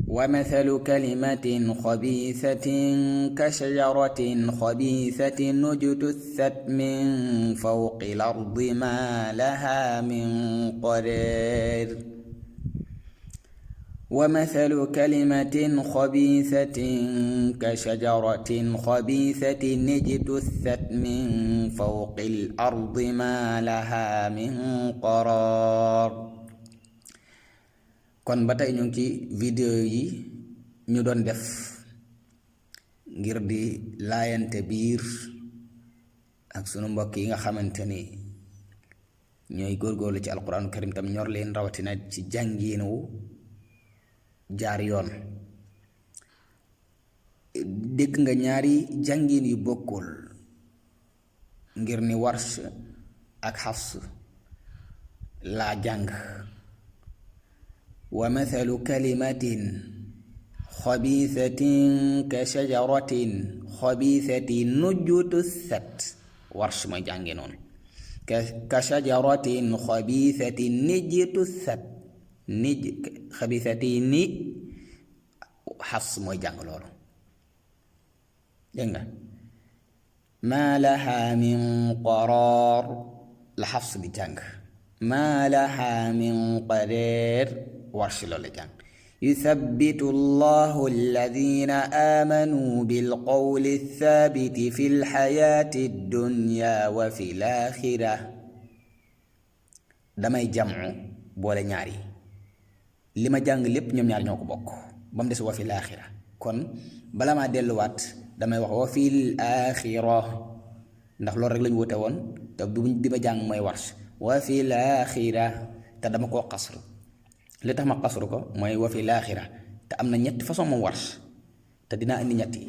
ومثل كلمة خبيثة كشجرة خبيثة اجتثت من فوق الأرض ما لها من قرار ومثل كلمة خبيثة كشجرة خبيثة اجتثت من فوق الأرض ما لها من قرار. kon ba tey ñu ngi ci vidéo yi ñu doon def ngir di laayante biir ak sunu mbokk yi nga xamante ni ñooy góorgóorlu ci alquran karim tam ñor leen rawatina ci jàngiin wu jaar yoon. dégg nga ñaari jàngiin yu bokkul ngir ni Warsh ak Hafs laa jàng. ومثل كلمة خبيثة كشجرة خبيثة اجتثت Warsh mooy jànge noonu كشجرة خبيثة اجتثت خبيثة ni Hafs mooy jàng loolu dégg nga ما لها من قرار la Hafs di jàng ما لها من قرار Warsh loolu la jàng يثبت الله الذين آمنوا بالقول الثابت في الحياة الدنيا وفي الآخرة. damay jamu boole ñaari li ma jàng lépp ñoom ñaar ñoo ko bokk ba mu des wa fil aaxira kon bala maa delluwaat damay wax wa fil aaxira ndax loolu rek lañu wute woon te bi ma jàng mooy Warsh wa fil aaxira te dama koo xasru. li tax ma xasru ko mooy wa fil aaxira te am na ñetti façon moom Warsh te dinaa indi ñett yi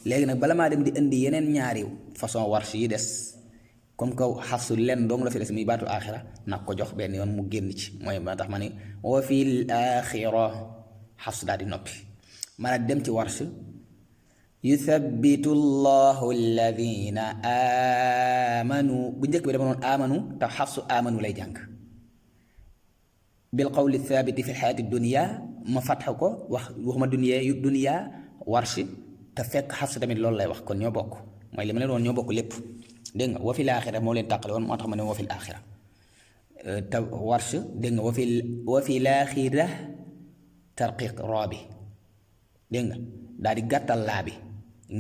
léegi nag bala maa dem di indi yeneen ñaari façon Warsh yi des comme que Hafs len dong la fi des muy baatu aaxira nag ko jox benn yoon mu génn ci mooy ma tax ma ne wa fil aaxira Hafs daal di noppi ma dem ci Warsh yuthabbitu llahu alladina amanu bu njëkk bi dama noon amanu te Hafs amanu lay jàng bil qawli thabiti fi xayaati dunia ma fatxa ko waxuma dunia Warsh te fekk Hafs tamit loolu lay wax kon ñoo bokk mooy li ma leen woon ñoo bokk lépp dégg nga wa fil aaxira moo leen tàqale woon moo tax ma ne wa fil aaxira te Warsh dégg nga wa fil aaxira tarqiq raa bi dégg nga daal di gàttal laa bi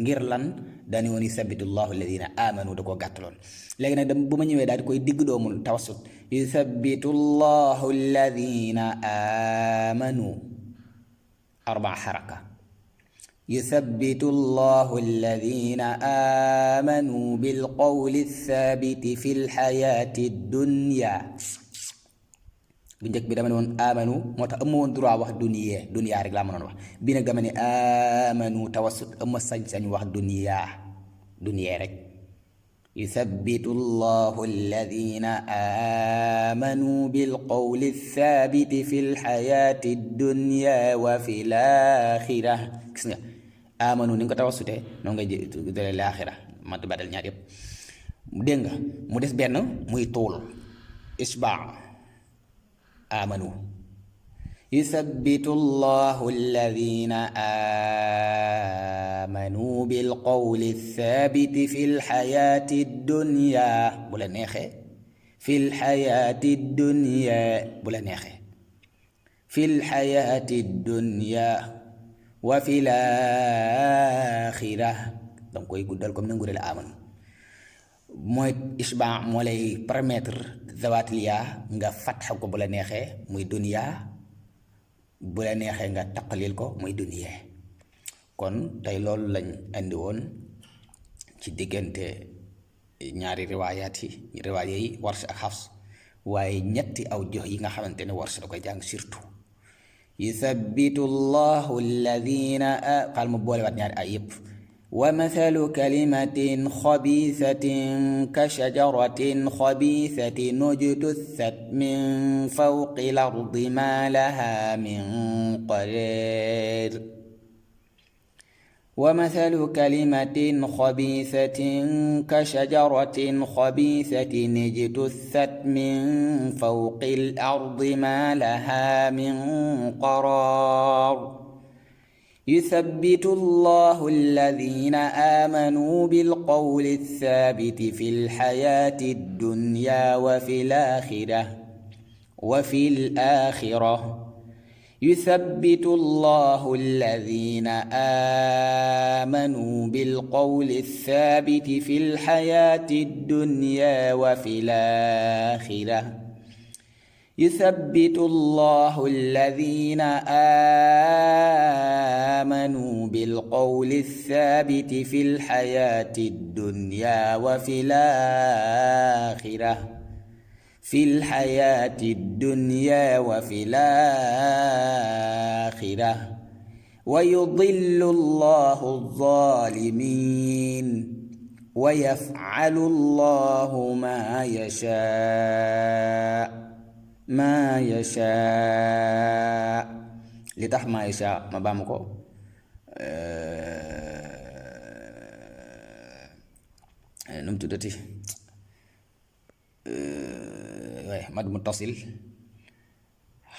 ngir lan daani woon yuthabbitu llahu alladina amanu da koo gàttaloon. léegi nag bu ma ñëwee daal di koy digg doomul tawassut yuthabbitu llahu alladina amanu arbaa xaraka yuthabbitu llahu alladina amanu bilqawli thabiti fi lxayaati dunya. bu njëkk bi dama ne woon amanu moo tax ëmma woon droit wax duniya rek laa mënoon wax bii nag dama ne amanu tawassut ëmma sañ-sañ wax duniya rek yuthabbitu llahu alladina amanu bilqawli thabiti fi lxayaati dunya wa fi laaxira. gis nga amanu ni nga ko tawassutee noonu ngay jëlee laaxira ma badal ñaar yëpp dégg nga mu des benn muy tuul isbaa آمنوا يثبت الله الذين آمنوا بالقول الثابت في الحياة الدنيا بلا نيخي في الحياة الدنيا بلا نيخي في الحياة الدنيا وفي الآخرة donc koy guddal comme nangu la amanu mooy isbaa moo lay permettre zawaatil yaa nga fatxa ko bu la neexee muy duniya bu la neexee nga taqalil ko muy duniya. kon tey loolu lañ andi woon ci diggante ñaari riwaaya yi Warsh ak Hafs waaye ñetti aw jox yi nga xamante ne Warsh da koy jàng surtout yuthabbitu llahu alladina xaal ma boolewaat ñaari ay yëpp ومثل كلمة خبيثة كشجرة خبيثة اجتثت من فوق الأرض ما لها من قرار ومثل كلمة خبيثة كشجرة خبيثة اجتثت من فوق الأرض ما لها من قرار يثبت الله الذين آمنوا بالقول الثابت في الحياة الدنيا وفي الآخرة يثبت الله الذين آمنوا بالقول الثابت في الحياة الدنيا وفي الآخرة يثبت الله الذين آمنوا بالقول الثابت في الحياة الدنيا وفي الآخرة ويضل الله الظالمين ويفعل الله ما يشاء li tax ma yasha ma baamu ko num tuddati mad muttasil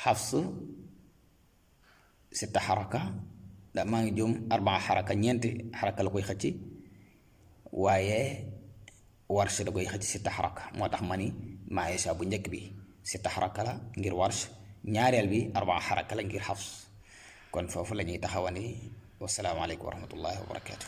Hafs 6 xaraka da maa ngi jum 4 xaraka ñeenti xaraka la koy xëcc waaye Warsh da koy xëcc 6 xaraka moo tax ma ni ma yasha bu njëkk bi 6 xaraka la ngir Warsh ñaareel bi 4 xaraka la ngir Hafs kon foofu la ñuy taxawani wassalaamu aleykum wa rahmatullahi wa barakatuh